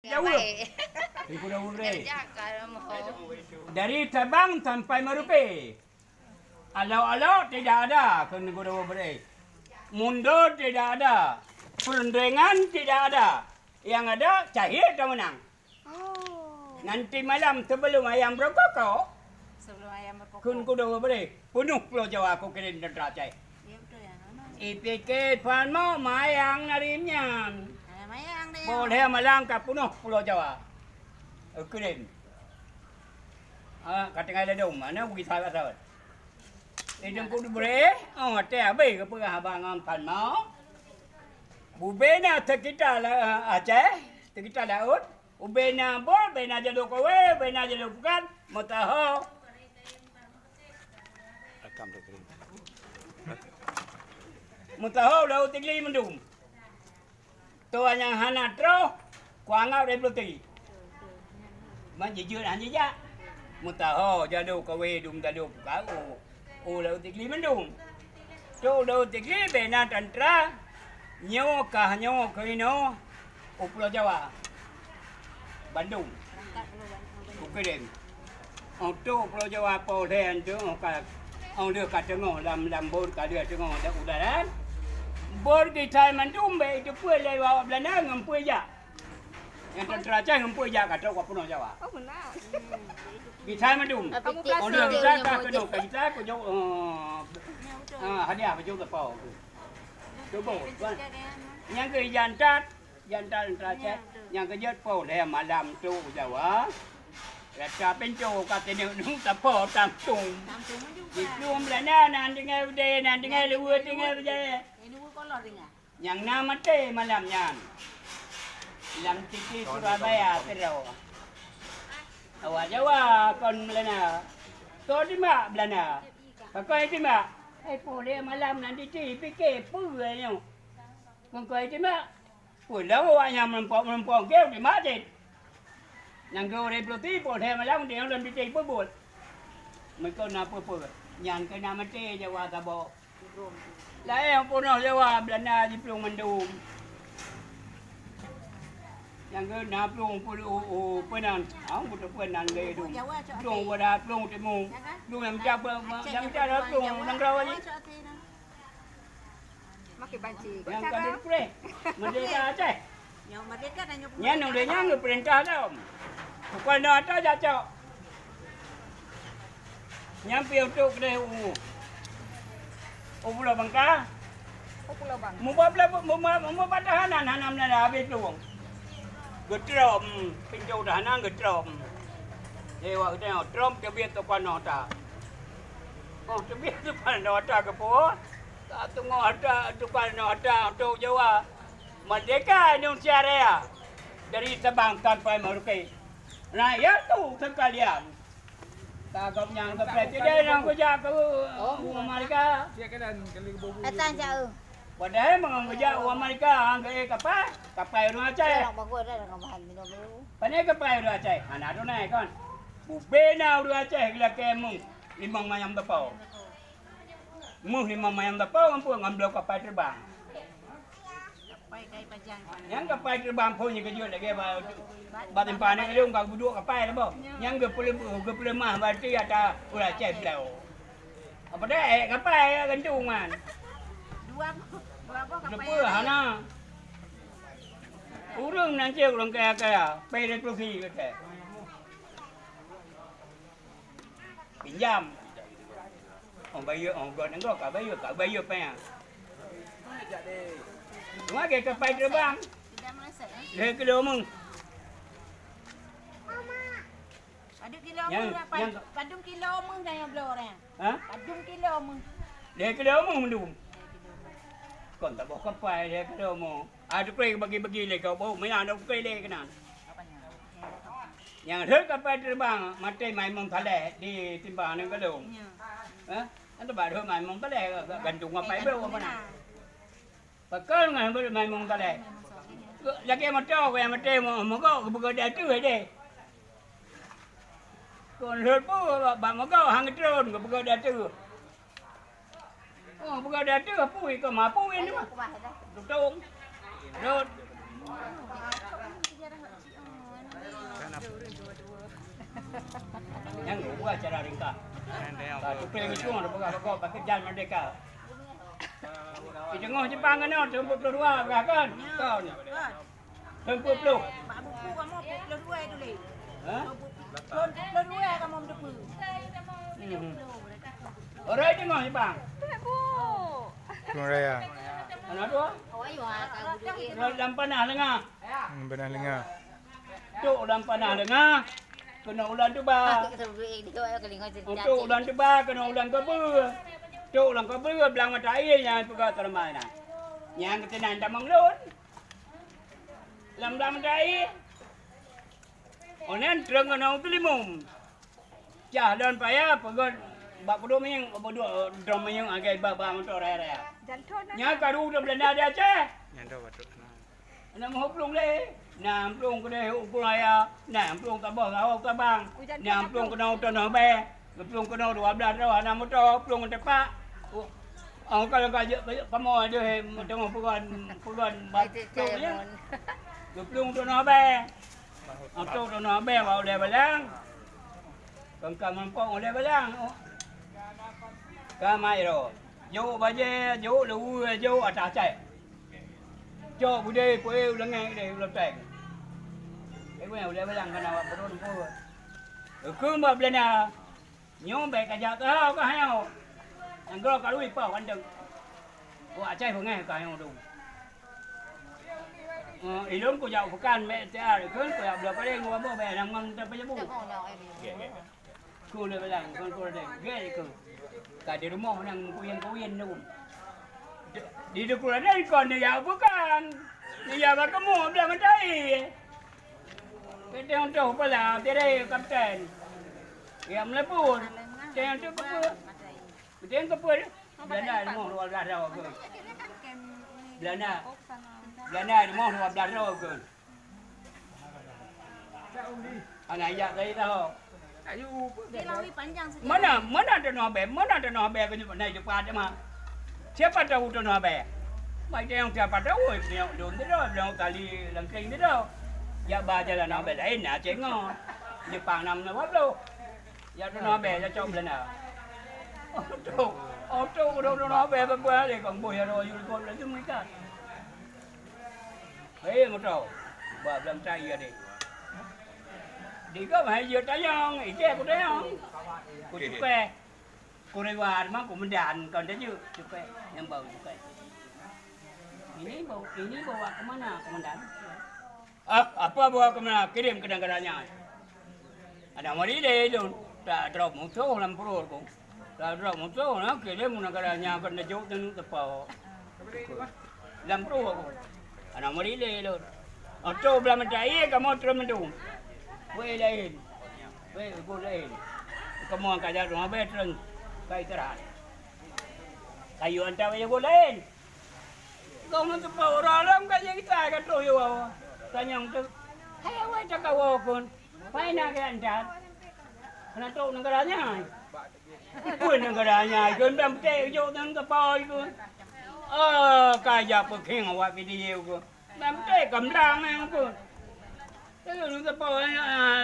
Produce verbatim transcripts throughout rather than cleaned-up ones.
Jaweueb. Dari Sabang sampai Merauke. Alok-alok tidak ada, kheun gurée. Mundur tidak ada. Peurundingan tidak ada. Yang ada, Cahya teumeunang. Oh. Nanti malam sebelum ayam berkokok, Sebelum ayam berkokok. Kheun gurée, peunoh Pulo Jawa kukirém teuntara Aceh. Ya, betul ya. Ipike Palmo mayang narim nyan. Mayang deh. Boleh malam ka peunoh Pulo Jawa. Kukirém. Ah, ka tinggai ladom, mana bagi sahabat-sahabat. Idong pun boleh, oh, teh habis ke peugah abang ngon Palmo. Bubena sekitar la-, Aceh, sekitar laut. Ubena bol, bena jadô kawé, ubena jadô pukat, meusaho. Meusaho u Laôt Sigli mandum. Toh nyang hana troh, kuanggab dari Bluti. Man jijeuet han jijak. Meusaho jadô kawé dum jadô pukat. U Laôt Sigli mandum. Trok u Laôt Sigli bena teuntara, nyoe kah nyoe keunoe u Pulo Jawa. Bandung. Kukirém. Untuk Pulo Jawa po lhée antu ka, oh, lheueh ka teungoh lam, lam bot ka lheueh teungoh dak udara. Bot geutai mandum bèk jipeuet lé awak Belanda ngon peue jak. Nyang teuntara Aceh ngon peue jak ka trok ka peunoh Jawa. Oh, meunan. Gisa mandum. Tapi oh, dia gisa ka keunoe, ka gisa kujok, eh, ah, hadiah bajôk teupeu. Cuba, kan. Nyang keu jantat, jantat teuntara Aceh, nyang keujeuet po lhée malam tu Jawa. Rata pintoe ka keuneuk nu tapo tampung. Di plueng Belanda nan tinggai udé, nan tinggai luwa, tinggai bajée. Nyang na maté malam nyan lam titi Surabaya sidroe. Awak Jawa kon Belanda. Kon timbak Belanda. Pakon timbak? Hai po lé malam nan titi pike peue nyoe. Kon kon timbak. Peue lom awak nyan meurumpok-meurumpok geu timbak cit. Nyan geu ureueng Bluti po lhée malam di lam titi peubuet. Meukon na peue-peue. Nyan keuh na maté Jawa saboh. Laén peunoh Jawa Belanda jiplueng mandum. Nyang keu na plueng peunoh, oh, peunan. Hang beutôi peunan lé dum. Plueng barat, plueng timu. Plueng nyang mita, nyang mita na plueng nanggroe. Makai banci. Nyang ka dipreh. Merdeka Aceh. Nyoe merdeka dan nyoe nyan ulée nyan geupeurintah lom. Bukan dah ata jak cok. Nyan pih utok keudeh u, u Pulo Bangka. U Pulo Bangka. Muba, muba, muba tahanan hana meunada habéh tueng. Geutrom, pintoe tahanan geutrom. Lewat geutanyoe trom teubiet tukang nota. Oh, teubiet tukang nota keupeue? Ka teungoh ata tukang nota untuk Jawa. Merdeka Indonesia Raya dari Sabang sampai Merauke. Rakyat tu sekalian. Ka gobnyan ke presiden nyang geujak keu u Amerika. Datang jauh. Padahai meungon geujak u Amerika, han geuék kapai, kapai ureueng Aceh. Pane kapai ureueng Aceh? Hana tunai kon. Bubena ureueng Aceh geulakée meuh limong mayam teupeu. Meuh limong mayam teupeu ngon peue? Ngon bloe kapai teubang. Nyang kapai teubang phon nyang keujeuet lagèe ba, ba teumpat nyan lôn ka geuduek kapai lah boh. Nyang geupeuleumah, geupeuleumah berarti ata ureueng Aceh bloe. Apa dah ék kapai gantung man. Dua, dua boh kapai. Leupeu hana. Ureueng nan cit ureueng kaya-kaya, pai revolusi kata. Pinjam. Oh, bayeue, oh, gobnyan ka bayeue, ka bayeue péng. Cuma ke kapai teubang. Lhèe kilo meuh. Padum kilo meuh, padum kilo meuh dah nyoe bloe nyan. Ha? Padum kilo meuh. Lhèe kilo meuh mandum. Kon taboh kapai lhèe kilo meuh. Ah, teukré bagi-bagi lé keu bôh, meunan teukré lé keunan. Nyang rhot kapai teubang maté Maimun Saleh di Simpang Aneuk Galong. Hah? Kan teuba rhot Maimun Saleh, gantung kapai bloe apa na? Pakon ngon rhot Maimun Saleh? Lagèe moto keu nyang maté mo-, mogok geupeugöt di ateueh deh. Kon rhot peue bak mogok han geutron geupeugöt di ateueh. Oh, peugah di ateueh apui keu mapui nyoe. Tutong. Rot. Cara ringkas. Ka teupeue meucung, teupeugah rokok, pakai jalan merdeka. Di teungoh Jepang keunoe, teumpat keuluwa, kan? Kon. Thôn peuet ploh. Bak buku kamoe peuet ploh dua tuléh. Ha? Thôn peuet ploh dua kamoe meuteupeue. Hmm. Orang teungoh Jepang. Thôn raya. Aneuk dua. Lam panah leungah. Hmm, panah leungah. Trok lam panah leungah, keunoe ulan tuba. Trok ulan tuba, keunoe ulan kabeue. Trok ulan kabeue, blang mata aie nyang peugah teurimai na. Nyang keunan tamong lôn. Lam blang mata aie. Onen treung keunoe teulimong. Cah lôn paya peugöt bak peuduek minyeuk, peuduek drom minyeuk agak iba bak moto raya-raya. Nyan karu dum Belanda di Aceh. Nyan dah batuk. Na meuhô plueng lé, na plueng keudeh u Pulaya, na plueng saboh sahoe tabang, na plueng keunoe u Tanoh Bèe, na plueng keunoe dua blah droe hana moto, plueng tepak. Oh, oh, kalau ka jeuet, ka jeuet kamoe deh, teungoh peugöt, peugöt bak plueng nyan. Na plueng Tanoh Bèe. Atau Tanoh Bèe bak ulèe balang. Kon ka meurumpok ulèe balang. Oh. Ka mai ro. Jok bajèe, jok luweue, jok ata cai. Cok budé, peué u leungèe deh, u loteng. Eh, ulèe balang kana awak beurôn peuet. Keu bak Belanda. Nyoe bèk kajak keuhai, keuhai nyoe. Nanggroe ka lui poh bandeueng. Wak Aceh beungèh keuhai nyoe dum. Eh, ilôn kujak u peukan bèk tiar, kheun kujak bloe paleng dua boh bèk lam ngon tapeujabu. Keu lé balang, keu lé gèt keu. Ka di rumoh nang kuyen-kuyen dum. Di, di dukula deh kon di jak u peukan. Di jak bak keumuk blah meutai. Peteng toh pala, tiada kapten. Ya, melepur. Teng tu keupeu. Teng keupeu. Belanda rumoh dua belas tahun ke. Belanda. Belanda rumoh dua belas tahun ke. Anak yak tadi tahu. Mana, mana Tanoh Bèe, mana Tanoh Bèe keunyup naik cepat mah. Siapa tahu Tanoh Bèe? Mai teuh siapa tahu, teuh dum teuh, teuh kali lengkeng teuh. Jak ba jalan Tanoh Bèe laén na cengok. Jepang nam na wabloh. Jak Tanoh Bèe, jak cok Belanda. Oto, oto kudong Tanoh Bèe bak lé kong boh ya ro yul kon laju mereka. Hei, moto. Ba blang tai ya deh. Di gam hai jeuet tanyong, ije ku tanyong. Ku cukai. Ku reward ma ku mendan kon dah jeuet cukai. Nyang bau cukai. Ini bau, ini bawa ke mana komandan? Ah, apa bawa ke mana? Kirim ke negara nya. Aneuk Marile lôn, ta droe musoh lam pruet ku. Ta droe musoh na kirim u neugara nyan keu neujok teuh teupeu. Lam pruet ku. Aneuk Marile lôn. Oto blah meutai kamoe treun meudum. Wei laén. Wei gon laén. Kamoe ka jaroe abéh treun ka istirahat. Kayu anta wei gon laén. Goh meuteupeu uroe lom ka jeuet geutai ka troh yoe. Tanyong teuk, "Hai awai takawoe kon? Pai na geuh antat? Hana trok neugara nyan." "Peue neugara nyan?" Kon bang putéh jok dan teupeu kon. Oh, ka jak peukheng awak video kon. Bang putéh ka meulang nyan kon. Lalu teupeu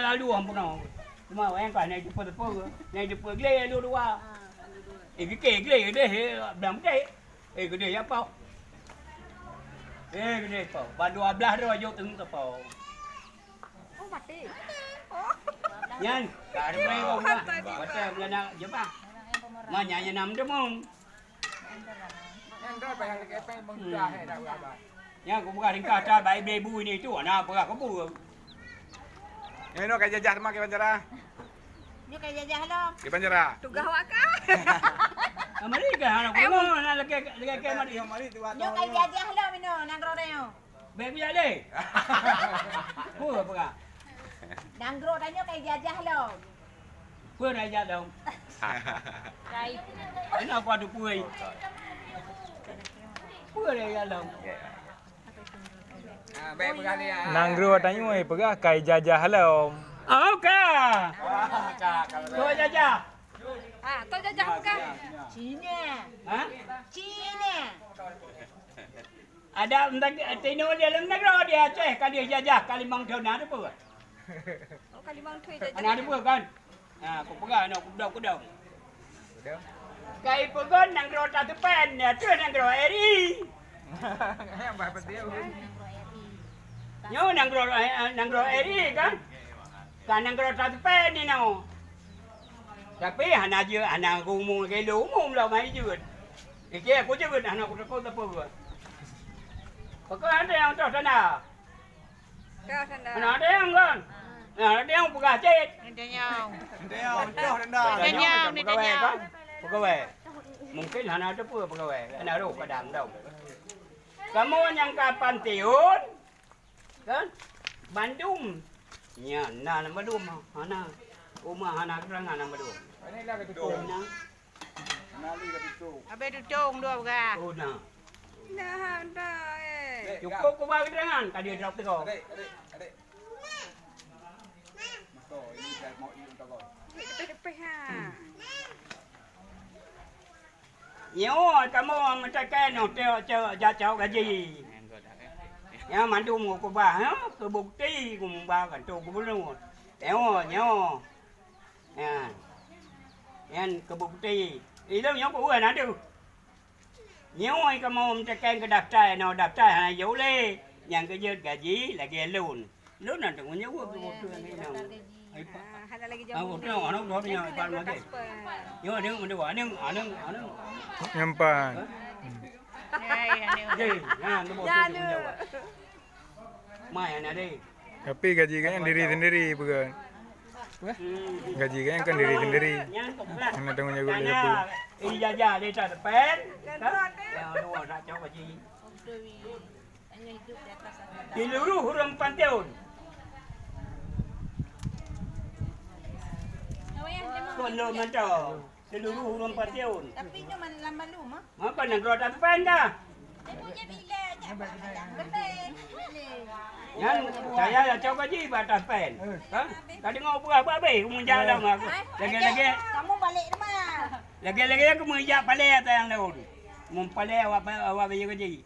lalu peunoh. Cuma wayang ka naik teupeu-teupeu. Naik teupeu glé lalu dua. Eh, geuké glé deh, bang putéh. Eh, keudeh ya, Pau. Eh, keudeh, Pau. Ban dua blah droe jok teungoh, Pau. Oh, maté. Oh. Nyan, ka ramai orang lah. Maté. Maté bulan nak jebah. Ma nyan, nyan nam demong. Nyan dah payah lagi apa yang bangsa, eh, dah berapa? Nyan aku bukan ringkas, tak baik beli bu ini tu, anak apa kebun. Nyoe ka jajah teuma kiban cara. Nyoe ka jajah lom. Kiban cara. Tugaih awak ka. Amari ka hana kuno, hana lagèe, lagèe ke mari. Nyoe ka jajah lom inoe, nanggroe tanyoe. Bèk bijak lé. Peue peugah? Nanggroe tanyoe ka jajah lom. Peue dah jajah lom? Kai. Inoe apa tu peue? Peue dah jajah lom? Ah, bèk peugah lé, ah. Nanggroe tanyoe peugah kai jajah lom. Oh, ka. Ah, ka, ka. Toh jajah. Ah, toh jajah bukan? Cina. Ha? Cina. Ada entah, tino di dalam nanggroe di Aceh ka dijajah ka limong thon, na peue? Oh, ka limong thon jajah. Na peue kan? Ha, kupeugah nyoe, kudong-kudong. Ka ipeugon nanggroe Taspen, ya, tu nanggroe R I. Nyoe nanggroe, eh, nanggroe R I kan? Ka nanggroe Taspen inoe. Tapi hana jeuet, hana umum lagèe lôn, umum lom hai jeuet. Iké aku jeuet, hana kutakot apa. Pakon ada nyang toh sana? Hana ada nyang kan? Hana ada nyang peugah cit. Ada nyang. Ada nyang, toh dendam. Ada nyang, ada nyang. Pegawai. Mungkin hana ada pun pegawai. Hana roh kadang dong. Kamoe nyang ka pantiun, kan? Bandum. Nya, na nama dum. Hana. Uma hana keterangan nama dum. Hana. Habéh tutong dua beurah. Oh, na. Nah, dah, eh. Cukup kuba keterangan, ka dia drop teuka. Adik, adik, adik. Motor, ini dah mau di motor kau. Depeh-depeh, ha. Nyoe kamoe meuteukén nyoe teuh cok, jak cok gaji. Nyan mandum kukubah, ha, keu bukeuti kumubah kantô gubunur. Nyoe, nyoe. Nyan. Nyan keu bukeuti. Ilôn nyoe keu ureueng na deuh. Nyoe kamoe meuteukén keu daftar, nyoe daftar hana jeuet lé. Nyang geujeuet gaji lagèe lôn. Lôn na teungoh nyoe keu bukeuti nyoe. Ah, hana lagi jauh. Ah, bukeuti nyoe, aneuk dua nyoe, ipan lagi. Nyoe aneuk mandua, aneuk, aneuk, aneuk. Nyampan. Hah? Hai, aneuk. Jih, ha, nyoe bukeuti nyoe. Mai aneuk deh. Tapi gaji kan diri sendiri bukan? Gaji kan, kan diri sendiri. Hana tanggung jawab lé siapa. Ijazah lé Taspen. Kan? Ya, dua nak cok gaji. Seluruh ureueng pantiun. Kon lôn mantong. Seluruh ureueng pantiun. Tapi nyoe man-, lam balu mah. Maka nanggroe Taspen dah. Nyan, saya dah cok gaji bak Taspen. Ha? Ka deungoe peugah babeh, umum jalan aku. Lagi-lagi. Kamu balik rumah. Lagi-lagi aku meujak palè ata nyang laun. Mun palè awak, awak bayar gaji.